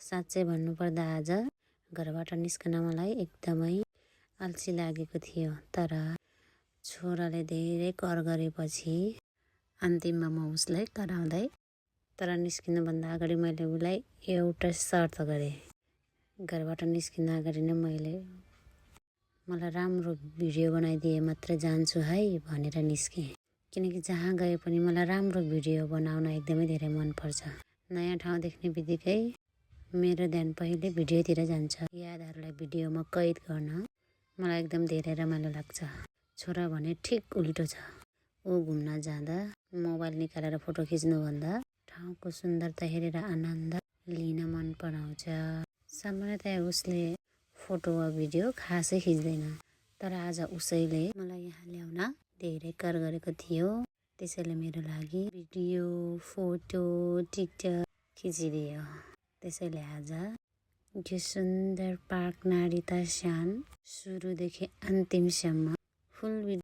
साँच्चै भन्नुपर्दा आज घरबाट निस्कन मलाई एकदमै अल्छी लागेको थियो, तर छोराले धेरै कर गरेपछि अन्तिममा म उसलाई कराउँदै तर निस्किनुभन्दा अगाडि मैले उसलाई एउटा शर्त गरेँ। घरबाट निस्किन अगाडि नै मलाई राम्रो भिडियो बनाइदिए मात्रै जान्छु है भनेर निस्केँ। किनकि जहाँ गए पनि मलाई राम्रो भिडियो बनाउन एकदमै धेरै मनपर्छ। नयाँ ठाउँ देख्ने बित्तिकै मेरो ध्यान पहिले भिडियोतिर जान्छ। यादहरूलाई भिडियोमा कैद गर्न मलाई एकदम धेरै रमाइलो लाग्छ। छोरा भने ठिक उल्टो छ। ऊ घुम्न जाँदा मोबाइल निकालेर फोटो खिच्नुभन्दा ठाउँको सुन्दरता हेरेर आनन्द लिन मन पराउँछ। सामान्यतया उसले फोटो वा भिडियो खासै खिच्दैन, तर आज उसैले मलाई यहाँ ल्याउन धेरै कर गरेको थियो। त्यसैले मेरो लागि भिडियो, फोटो, टिकटक खिचिदियो। त्यसैले आज यो सुन्दर पार्क नारिता स्यान सुरुदेखि अन्तिमसम्म फुल